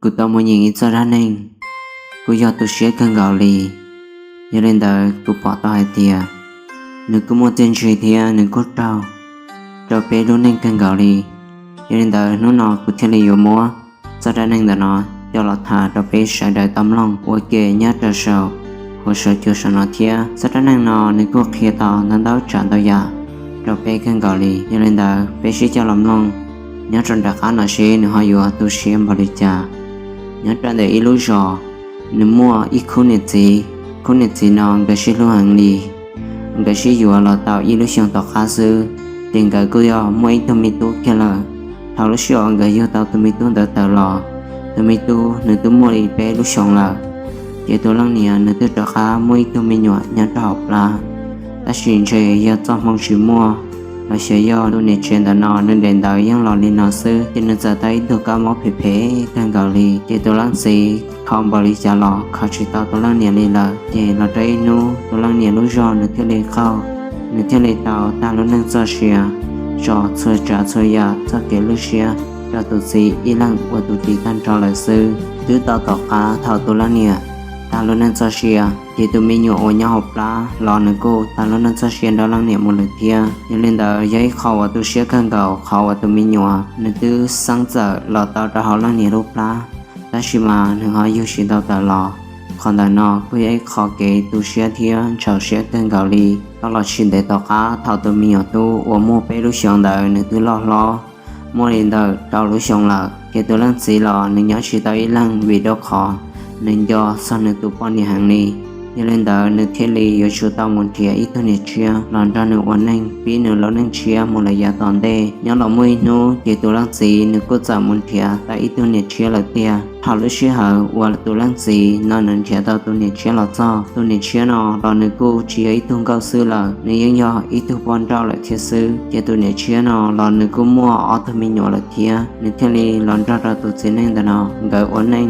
Kuv tau mus nyeem ib txoj dab neeg, kuj yog tu siab kawg nkaus li. Yog li ntawd kuv pom tau hais tias nws kuj muaj txiaj ntsig thiab nws kuj raug rau peb lub neej kawg nkaus li. Yog li ntawd hnub no kuv thiaj li yuav muab txoj dab neeg ntawm no coj los tham rau peb sawv daws tau mloog ua ke nyob rau saum huv saum cua saum no thiab. Txoj dab neeg no nws kuj qhia tau ntau ntau tsav ntau yam rau peb kawg nkaus li. Yog li ntawd peb sib coj los mloog nyob rau nram qab no seb nws ho yuav tu siab npaum li cas. Nyob rau ntawm ib lub zos, nws muaj ib khub niam txiv. Khub niam txiv no nkawd sib hlub heev li. Nkawd sib yuav los tau ib lub xyoo tom qab xwb, ces nkawd kuj yog muaj ib tug me tub kiag lawm. Thaum lub sij hawm nkawd yug tau tus me tub ntawd tawm los, tus me tub nws twb muaj li peb lub xyoos lawm. Ces tus leej niam nws twb rov qab muaj ib tug me nyuam nyob rau hauv plab, tab sis ntshe yog txoj hmoo tsis muaj los xyov yog tus niam tsev ntawm no nws daim ntawv yeej los li no xwb, ces nws txawm tau ib tug kab mob phem phem kawg nkaus li. Ces tus leej txiv kho npaum li cas los kho tsis tau tus leej niam li lawm. Ces los rau ib hnub tus leej niam lub zog nws thiaj li qaug, nws thiaj li tau tag lub neej txoj sia, tso txhua tsav txhua yam txoj kev lwj siab rau tus txiv ib leeg ua tus txiv tag nrho lawm xwb. Twb tau tom qab thaum tus leej niam tag lub neej txoj sia, ces tus me nyuam uas nyob hauv plab los nws kuj tag lub neej txoj sia nrog leej niam mus lawm thiab. Yog li ntawd yog ib qho uas tu siab kawg nkaus qhov uas tus me nyuam nws twb xeeb txawm los tau rau hauv leej niam lub plab, tab sis mas nws ho yug tsis tau tawm los. Qhov ntawm no kuj yog ib qho kev tu siab thiab ntxhov siab kawg nkaus li. Tau los tsis ntev tom qab thaum tus me nyuam tub uas muaj peb lub xyoos ntawd nws twb loj hlob, muaj li ntawm rau lub xyoos lawm, ces tus leej txiv los nws nyob tsis tau ib leeg vim rau qhov nws nco txog nws tus poj niam heev li. Yog li ntawd nws thiaj li yuav tsum tau mus nrhiav ib tug niam tshiab los nrog nws ua neej pib nws lub neej tshiab mus lawm yav tom ntej. Nyob los muaj ib hnub ces tus leej txiv nws kuj txawm mus nrhiav tau ib tug niam tshiab lawm tiag. Thaum lub sij hawm uas tus leej txiv no nws nrhiav tau tus niam tshiab los txog, tus niam tshiab no los nws kuj tsis yog ib tug nkauj xwb lawm, nws yeej yog ib tug poj nrauj lawm thiab xwb. Ces tus niam tshiab no los nws kuj muaj ob tug me nyuam lawm thiab, nws thiaj li los nrog rau tus txiv neej ntawm no nkawd ua neej.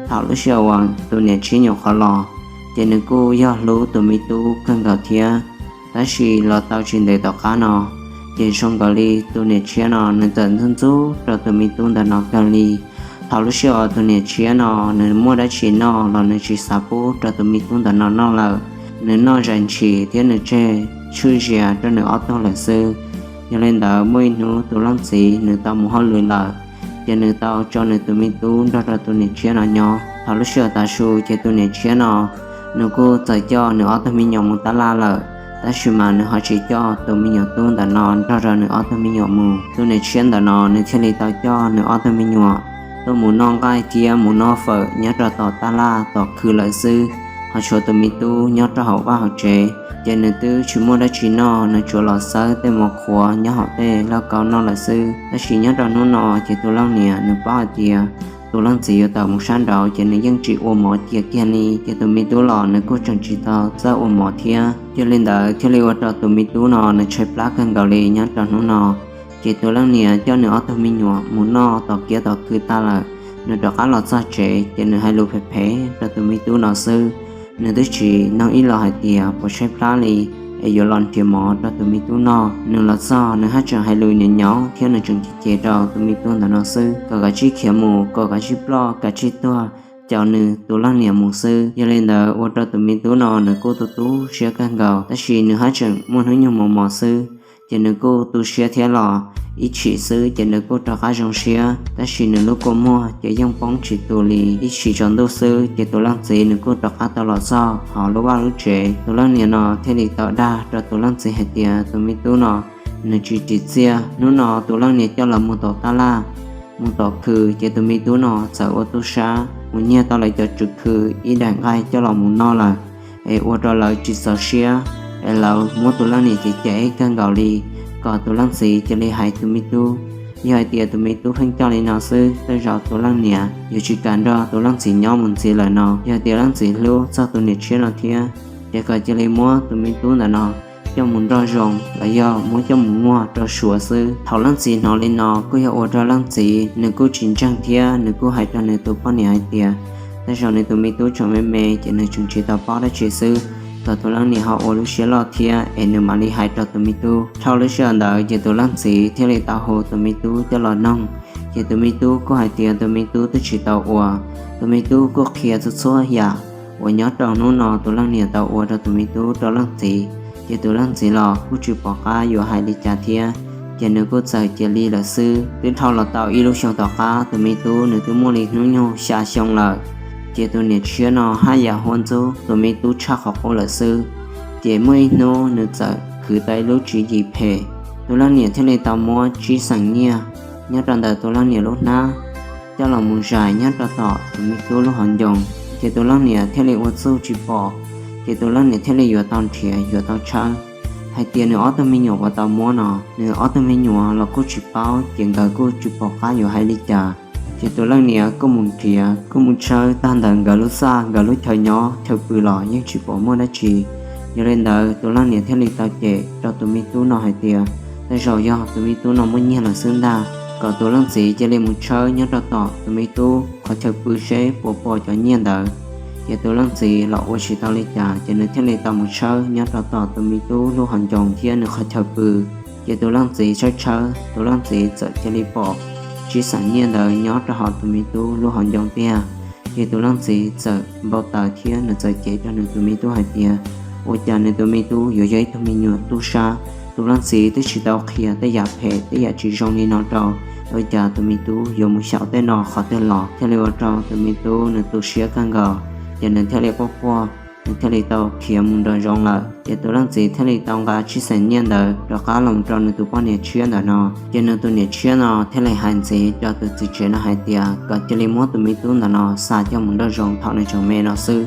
Thaum lub sij hawm uas tus niam tshiab nyuam qhuav los, ces nws kuj yog hlub tus me tub kawg nkaus thiab. Tab sis los tau tsis ntev tom qab no, ces zoo nkaus li tus niam tshiab no nws txawm ntxub ntxub rau tus me tub ntawm no kawg li. Thaum lub sij hawm tus niam tshiab no nws muaj dab tsi noj los nws tsis xav pub rau tus me tub ntawm no noj lawm. Nws noj zais ntshis thiab nws tseg tshwj zias rau nws ob tug lawm xwb. Yog li ntawd muaj ib hnub tus leej txiv nws tau mus hauj lwm lawm, ces nws tau tso nws tus me tub nrog rau tus niam tshiab no nyob. Thaum lub sij hawm tav su ces tus niam tshiab no nws kuj txawm coj nws ob tug me nyuam mus tab laj lawm, tab sis mas nws ho tsis coj tus me nyuam tub ntawm no nrog rau nws ob tug me nyuam mus. Tus niam tshiab ntawm no nws thiaj li tau coj nws ob tug me nyuam tuaj mus noj nqaij thiab mus noj fawm nyob rau tom tab laj tom khw lawm xwb, ho tshuav tus me tub nyob rau hauv vaj hauv tsev. Ces nws twb tsis muaj dab tsi noj, nws tsuas los xawb tej mov qhuav nyob hauv tej lauj kaub noj lawm xwb. Tab sis nyob rau hnub no ces tus leej niam nws paub hais tias tus leej txiv yuav tawm mus sab nraud, ces nws yeej tsis ua mov cia kiag li. Ces tus me tub los nws kuj tseem tsis tau txawj ua mov thiab. Yog li ntawd thiaj li ua rau tus me tub no nws tshaib plab kawg nkaus li nyob rau hnub no. Ces tus leej niam coj nws ob tug me nyuam mus noj tom kiab tom khw tag lawm, nws rov qab los txog tsev ces nws hais lus phem phem rau tus me tub no xwb. Nws twb tsis noog ib los hais tias puas tshaib plab li es yuav los nrhiav mov rau tus me tub noj. Nws los txog nws haj tseem hais lus nyaum nyaum thiab nws tseem cem cem rau tus me tub ntawm no xwb, kom kav tsij khiav mus, kom kav tsij ploj, kav tsij tuag, caum nws tus leej niam mus xwb. Yog li ntawd ua rau tus me tub no nws kuj tu tu siab kawg nkaus, tab sis nws haj tseem muaj hnub nyoog mos mos xwb. Ces nws kuj tu siab thiab los ib chim xwb ces nws kuj rov qab zoo siab, tab sis nws lub kua muag ces yeej poob tsis tu li. Ib chim tsaus ntuj xwb ces tus leej txiv nws kuj rov qab tau los txog hauv lub vaj lub tsev. Tus leej niam no thiaj li tau dag rau tus leej txiv hais tias tus me tub no nws tsis ris txiaj. Hnub no tus leej niam coj lawv mus tom tab laj, mus tom khw, ces tus me tub no txawm ua tub sab mus nyiag tau lawv cov tswv khw ib daim nqaij coj los mus noj lawm, es ua rau lawv tsis txaus siab, es lawv muab tus leej niam cem cem kawg nkaus li, kom tus leej txiv cia li hais tus me tub. Yog hais tias tus me tub pheej coj li no xwb, tej zaum tus leej niam yuav tsis kam nrog tus leej txiv nyob mus ntxiv lawm no. Yog tias leej txiv hlub txog tus niam tshiab no thiab, ces kom cia li muab tus me tub ntawm no coj mus nrog zoo los yog muab coj mus muag rau Suav xwb. Thaum leej txiv hnov li no kuj yog ua rau leej txiv nws kuj tsis ntseeg thiab nws kuj hais rau nws tus poj niam hais tias tej zaum nws tus me tub tseem me me ces nws tseem tsis tau paub dab tsi xwb, kom tus leej niam ho ua lub siab loj thiab es nws mam li hais rau tus me tub. Dhau lub sij hawm ntawd ces tus leej txiv thiaj li tau hu tus me tub coj los noog, Ces tus me tub kuj hais tias tus me tub twb tsis tau ua. Tus me tub kuj qhia txhua txhua yam uas nyob rau hnub no tus leej niam tau ua rau tus me tub rau leej txiv, ces tus leej txiv los kuj tsis pom qab yuav hais li cas thiab, ces nws kuj txawm cia li lawm xwb. Twb dhau los tau ib lub xyoo tom qab, tus me tub nws twb muaj li hnub nyoog xya xyoo lawm. Ces tus niam tshiab no haj yam huab ntxub tus me tub tshaj qhov qub lawm xwb. Ces muaj ib hnub nws txawm khwv tau ib lub tswv yim phem, tus leej niam thiaj li tau muab tsib xeem nyiaj nyob rau ntawm tus leej niam lub hnab coj los mus zais nyob rau tom tus me tub lub hauv ncoo. Ces tus leej niam thiaj li ua txuj tsis pom, ces tus leej niam thiaj li yuav tau nrhiav yuav tau tshawb hais tias nws ob tug me nyuam uas tau muab no, nws ob tug me nyuam los kuj tsis paub, ces nkawd kuj tsis pom qab yuav hais li cas. Ces tus leej niam kuj mus nrhiav kuj mus tshawb tag ntawm nkawd lub txaj nkawd lub chaw nyob chaw pw los yeej tsis pom muaj dab tsi. Yog li ntawd tus leej niam thiaj li tau cem rau tus me tub no hais tias tej zaum yog tus me tub no muaj nyiaj lawm xwb ntag, kom tus leej txiv cia li mus tshawb nyob rau tom tus me tub qhov chaw pw seb puas pom cov nyiaj ntawd. Ces tus leej txiv los ua tsis tau li cas, ces nws thiaj li tau mus tshawb nyob rau tom tus me tub lub hauv ncoo thiab nws qhov chaw pw. Ces tus leej txiv tshawb tshawb, tus leej txiv txawm cia li pom tsib xeem nyiaj ntawd nyob rau hauv tus me tub lub hauv ncoo tiag. Ces tus leej txiv txawm npau taws thiab nws txawm cem rau nws tus me tub hais tias ua cas nws tus me tub yuav yog ib tug me nyuam tub sab. Tus leej txiv twb tsis tau qhia tej yam phem tej yam tsis zoo li no rau, ua cas tus me tub yuav mus xyaum tej no qhov twg los? Thiaj li ua rau tus me tub nws tu siab kawg nkaus, ces nws thiaj li quaj quaj, nws thiaj li tau khiav mus nraum zoov lawm. Ces tus leej txiv thiaj li tau nqa tsib xeem nyiaj ntawd rov qab los rau nws tus poj niam tshiab ntawm no. Ces nws tus niam tshiab no thiaj li hais ntxiv rau tus txiv tsev no hais tias kom cia li muab tus me tub ntawm no xa coj mus nraum zoov thaum nws tseem me no xwb.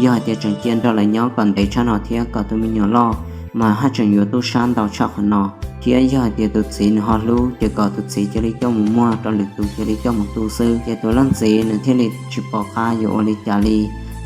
Yog hais tias tseem cia nrog lawv nyob kom ntev tshaj no thiab kom tus me nyuam loj mas haj tseem yuav tub sab ntau tshaj qhov no, thiab yog hais tias tus txiv nws ho hlub ces kom tus txiv cia li coj mus muag rau lwm tus cia li coj mus tu xwb. Ces tus leej txiv nws thiaj li tsis pom qab yuav ua li cas li.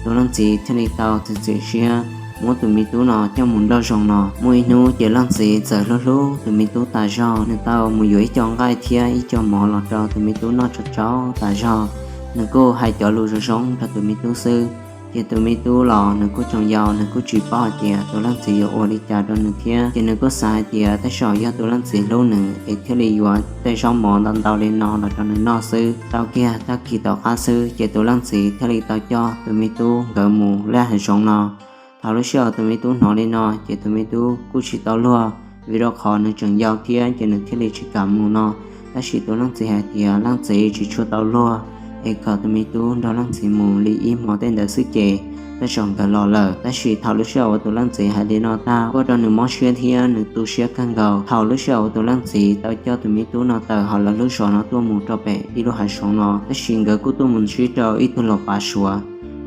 Tus leej txiv thiaj li tau txiav txim siab muab tus me tub no coj mus nraum zoov no. Muaj ib hnub ces leej txiv txawm hlub hlub tus me tub tas zog, nws tau mus yuav ib co nqaij thiab ib co mov los rau tus me tub noj tsau tsau tas zog. Nws kuj hais cov lus zoo zoo rau tus me tub xwb. Ces tus me tub los nws kuj tseem yau, nws kuj tsis paub hais tias tus leej txiv yuav ua li cas rau nws thiab. Ces nws kuj xav hais tias tej zaum yog tus leej txiv hlub nws es thiaj li yuav tej zaub mov ntau ntau li no los rau nws noj xwb. Tau kiag tag kis tom qab xwb ces tus leej txiv thiaj li tau coj tus me tub nkawd mus laj hav zoov no. Thaum lub sij hawm tus me tub hnov li no ces tus me tub kuj tsis tau luag, vim rau qhov nws tseem yau thiab ces nws thiaj li tsis kam mus no. Tab sis tus leej txiv hais tias leej txiv tsis tshua tau luag, es kom tus me tub nrog leej txiv mus li ib hmos tej ntawd xwb ces tej zaum nkawd los lawm. Tab sis thaum lub sij hawm uas tus leej txiv hais li no tag, ua rau nws mob siab thiab nws tu siab kawg nkaus. Thaum lub sij hawm uas tus leej txiv tau coj tus me tub no tawm hauv lawv lub zos no tuaj mus rau pem ib lub hav zoov no, tab sis nkawd kuj tuaj mus ntsib rau ib tug laus pav suav.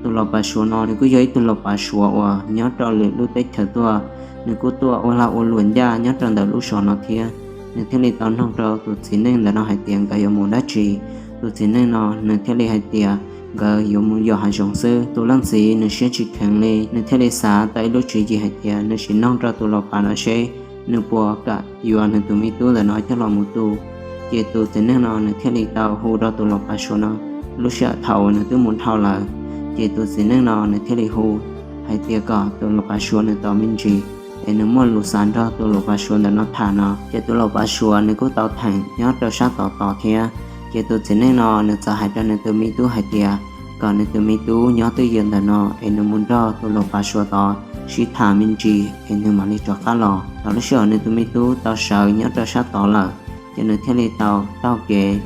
Tus laus pav suav no nws kuj yog ib tug laus pav suav uas nyob rau lwm lub teb chaws tuaj, nws kuj tuaj ua lag ua luam ncaj nyob rau ntawm lub zos no thiab. Nws thiaj li tau noog rau tus txiv neej ntawm no hais tias nkawd yuav mus dab tsi. Tus txiv neej no nws thiaj li hais tias nkawd yuav mus yos hav zoov xwb. Tus leej txiv nws siab tsis kheev li, nws thiaj li xav tau ib lub tswv yim hais tias nws sim noog rau tus laus pav no seb nws puas kam yuav nws tus me tub ntawm no coj los mus tu. Ces tus txiv neej no nws thiaj li tau hu rau tus laus pav suav no. Lub sij hawm thaum uas nws twb mus dhau lawm, ces tus txiv neej no nws thiaj li hu hais tias kom tus laus pav suav nws tos me ntsis, es nws muaj lus xav nrog tus laus pav suav ntawm no tham no. Ces tus laus pav suav nws kuj tau theem nyob rau sab tod tos thiab. Ces tus txiv neej no nws txawm hais rau nws tus me tub hais tias kom nws tus me tub nyob twj ywm ntawm no es nws mus nrog tus laus pav suav tod sib tham me ntsis es nws mam li rov qab los. Thaum lub sij hawm nws tus me tub tau sawv nyob rau sab tod lawm, ces nws thiaj li tau taug kev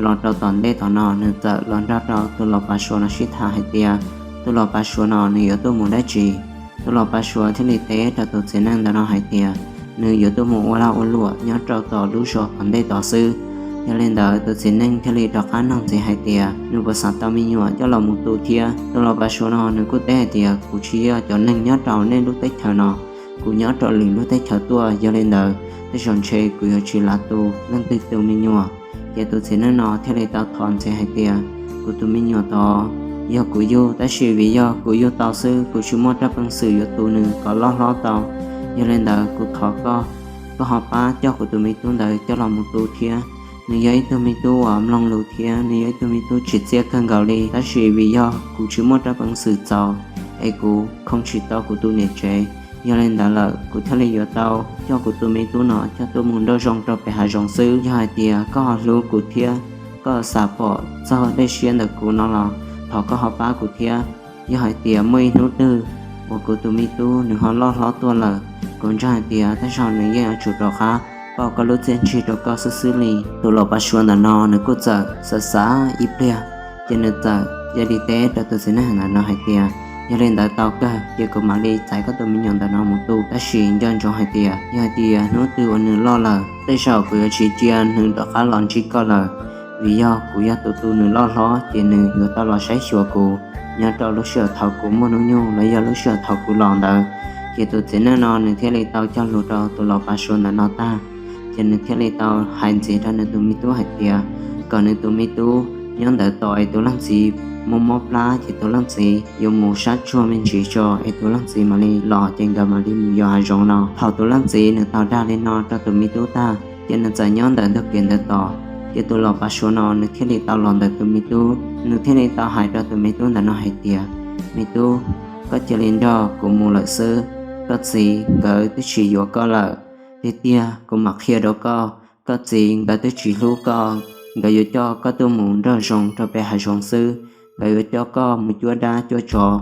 los rau tom ntej tom no, nws txawm los nrog rau tus laus pav suav no sib tham hais tias tus laus pav suav no nws yuav tuaj mus dab tsi. Tus laus pav suav thiaj li teb rau tus txiv neej ntawm no hais tias nws yuav tuaj mus ua lag ua luam nyob rau tom lub zos tom ntej tod xwb. Yog li ntawd tus txiv neej thiaj li rov qab noog ntxiv hais tias nws puas xav tau me nyuam coj los mus tu thiab. Tus laus pav suav no nws kuj teb hais tias kuv tsis yog cov neeg nyob rau nej lub teb chaws no, kuv nyob rau lwm lub teb chaws tuaj, yog li ntawd tej zaum ntshe kuv yuav tsis lav tu leej twg tus me nyuam. Ces tus txiv neej no thiaj li tau thov ntxiv hais tias kuv tus me nyuam tod yog kuv yug, tab sis vim yog kuv yug tau xwb, kuv tsis muaj rab peev xwm yuav tu nws kom loj hlob tau. Yog li ntawd kuv thov koj, koj ho pab coj kuv tus me tub ntawd coj los mus tu thiab. Nws yog ib tug me tub uas mloog lus thiab nws yog ib tug me tub tsim txiaj kawg nkaus li, tab sis vim yog kuv tsis muaj rab peev xwm txaus, es kuv khoo tsis tau kuv tus niam tsev. Yog li ntawd lawm kuv thiaj li yuav tau coj kuv tus me tub no coj tuaj mus nraum zoov rau pem hav zoov xwb. Yog hais tias koj ho hlub kuv thiab koj xav pom txog dej siab ntawm kuv no los thov koj ho pab kuv thiab. Yog hais tias muaj ib hnub twg uas kuv tus me tub nws ho loj hlob tuaj lawm, kuv ntseeg hais tias tej zaum nws yeej yuav tsum rov qab pauj koj lub txiaj ntsig rau koj xwb xwb li. Tus laus Pas Suav ntawm no nws kuj txawm xav xav ib pliag, ces nws txawm cia li teb rau tus txiv neej ntawm no hais tias, yog li ntawd tau kawg ces kuv mam li txais koj tus me nyuam ntawm no mus tu. Tab sis nco ntsoov hais tias yog hais tias hnub twg uas nws loj lawm, tej zaum kuv yuav tsis cia nws rov qab los ntsib koj lawm, vim yog kuv yog tus tu nws loj hlob, ces nws yuav tau los saib xyuas kuv nyob rau lub sij hawm thaum kuv muaj hnub nyoog los yog lub sij hawm thaum kuv los ntawd. Ces tus txiv neej no nws thiaj li tau cog lus rau tus laus Pas Suav ntawm no tag, ces nws thiaj li tau hais ntxiv rau nws tus me tub hais tias kom nws tus me tub nyob ntawd tos es tus leej txiv mob mob plab ces tus leej txiv yuav mus sab tsuag me ntsis tso es tus leej txiv mam li los ces nkawd mam li mus yos hav zoov no. Thaum tus leej txiv nws tau dag li no rau tus me tub tag, ces nws txawm nyob ntawm ntug kev ntawd tos. Ces tus laus Pas Suav no nws thiaj li tau los ntawm tus me tub, nws thiaj li tau hais rau tus me tub ntawm no hais tias, me tub, koj cia li nrog kuv mus lawm xwb, koj txiv nkawd twb tsis yuav koj lawm. Tiag tiag kuv mam qhia rau koj, koj txiv nkawd twb tsis hlub koj, nkawd yuav coj koj tuaj mus nrog zoo rau pem hav zoov xwb, nkawd yuav coj koj mus cuab dab cuab tsov,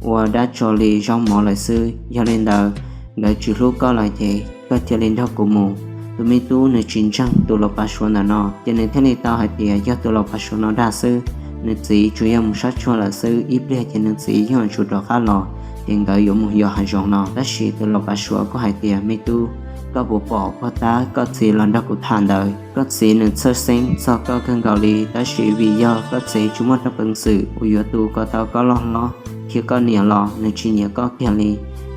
ua dab tso li zaub mov lawm xwb. Yog li ntawd, nkawd tsis hlub koj lawm ces koj cia li nrog kuv mus. Tus me tub nws tsis ntseeg tus laus Pas Suav ntawm no, ces nws thiaj li tau hais tias yog tus laus Pas Suav no dag xwb, nws txiv tsuas yog mus sab tsuag lawm xwb, ib pliag ces nws txiv yeej yuav tsum rov qab los, ces nkawd yuav mus yos hav zoov no. Tab sis tus laus Pas Suav kuj hais tias, me tub, koj puas pom puag ta koj txiv los nrog kuv tham ntawd, koj txiv nws txhawj xeeb txog koj kawg nkaus li, tab sis vim yog koj txiv tsis muaj rab peev xwm uas yuav tu kom tau koj loj hlob thiab koj niam los nws tsis nyiam koj kiag li.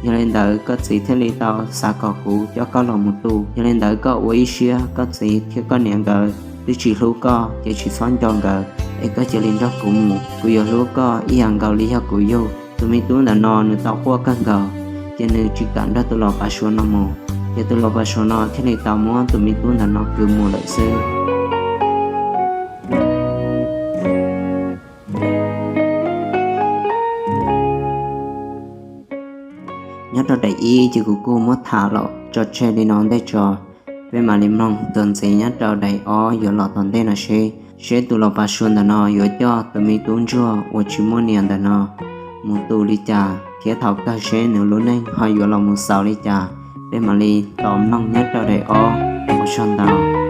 Yog li ntawd koj txiv thiaj li tau xav kom kuv coj koj los mus tu. Yog li ntawd koj ua ib siab, koj txiv thiab koj niam nkawd twb tsis hlub koj ces tsis txhob nco nkawd, es koj cia li nrog kuv mus, kuv yuav hlub koj ib yam nkaus li yog kuv yug. Tus me tub ntawm no nws tau quaj kawg nkaus, ces nws tsis kam nrog tus laus Pas Suav no mus, ces tus laus Pas Suav no thiaj li tau muab tus me tub ntawm no kwv mus lawm xwb. Nyob rau daim ib ces kuv kuj muab tham los tso tseg li no ntej tso, peb mam li mloog txuas ntxiv nyob rau daim ob yuav los tom ntej no seb, seb tus laus Pas Suav ntawm no yuav coj tus me tub ntsuag uas tsis muaj niam ntawm no mus tu li cas thiab thaum kawg seb nws lub neej ho yuav los mus xaus li cas. Peb mam li tos mloog nyob rau daim ob, ua tsaug ntau.